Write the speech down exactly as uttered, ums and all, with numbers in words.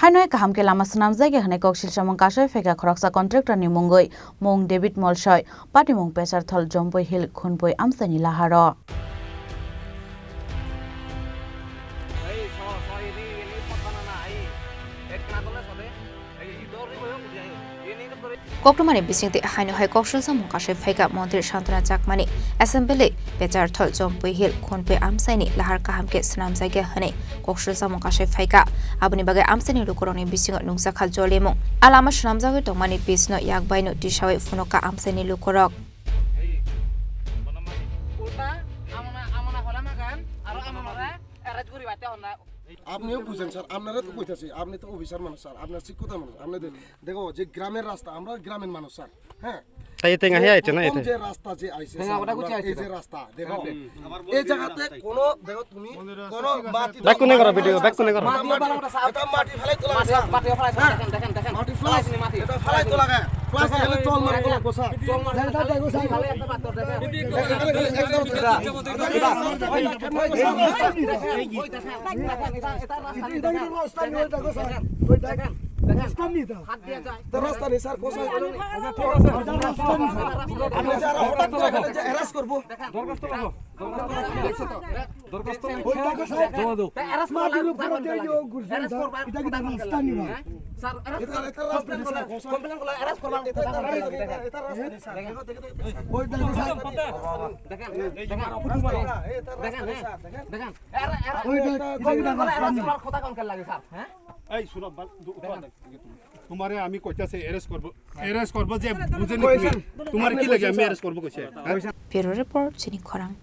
Ano kaham khe lama swnamjak ya hwnwi koksil samung kasai phaikha khoroksa contractor ni mungwi, mung David Molsoi, patimung Pecharthal Jompui Hill Khunpui amchaini laharo. Koktwmani bisingtwi haino hai koksil samung kasai phaikha Montri Santana Chakmani, Assembly Pecharthal Jompui Hill Khunpui amchaini lahar kaham khe swnamjak ya hwnwi koksil samung kasai phaikha. Aboni bagwi amchaini lukurokni bisingo nukjakha jolimung. A lama swnamjagwi tongmani bisno yakbaino tisawi phunukha amchaini lukurok. আপনিও বুঝেন স্যার, আপনারা তো কইতাছি, আপনি তো অফিসার মানুষ স্যার, আপনার শিক্ষিত মানুষ, আপনি দে-, দেখো যে গ্রামের রাস্তা, আমরা গ্রামের মানুষ স্যার, হ্যাঁ। তাই এতে না, হে আইছে না, প্রথম এতে। যে রাস্তা যে আইছে, হ্যাঁ, স্যার, ওটা আমরা বুঝে এই আইছে যে না। রাস্তা, দেখো, হ্যাঁ। এই জায়গাতে কোনো, দেখো তুমি, কোনো মাটি Back কোনে করো video, back কোনে করো? মাটি বানানো স্যার। এটা মাটি ফেলাই তোলা মাটি, স্যার। মাটি ফেলাই, হ্যাঁ। দেখেন, দেখেন, দেখেন। মাটি ফেলাই, ফেলাই নি মাটি। এটা ফেলাই তোলা গায়। ফেলাই ফেলাই তোলা গায়। চল মারবো লাগবো স্যার। চল মারবো। এটা, এটা, এটা, এটা, এটা, এটা, এটা, ওই দেখেন, দেখেন, এটা, এটা রাস্তা নেই, দেখেন। দেখেন, দেখেন। রাস্তা নেই, স্যার, কোথায়? আপনি যারা হঠাৎ করে এখানে যে harass করবো। দরখাস্ত লেখো। দরখাস্ত লেখো। দরখাস্ত লেখো। ওই দেখো, স্যার, মাটির উপরে দিয়ে যে ও ঘুরছে, স্যার, এটা কি রাস্তা নেই, ভাই? স্যার, এটা, এটা রাস্তা নেই, স্যার। কমপ্লেন করলে harass করলাম। এটা, এটা রাস্তা নেই, স্যার। দেখো, দেখো, দেখো, স্যার। ওই দেখো, স্যার। দেখেন, এই যে দেখেন। মারা ফুটু মারা। এটা রাস্তা নেই, স্যার, দেখেন। দেখেন। ওই দেখো, দেখো, দেখো, স্যার। এই শুনো, তোমারে আমি কইতাছি arrest করব, arrest করব যে বুঝে নি তুমি? তোমার কি লাগে আমি arrest করব কইছে, হ্যাঁ? Bureau report, Chini Khorang.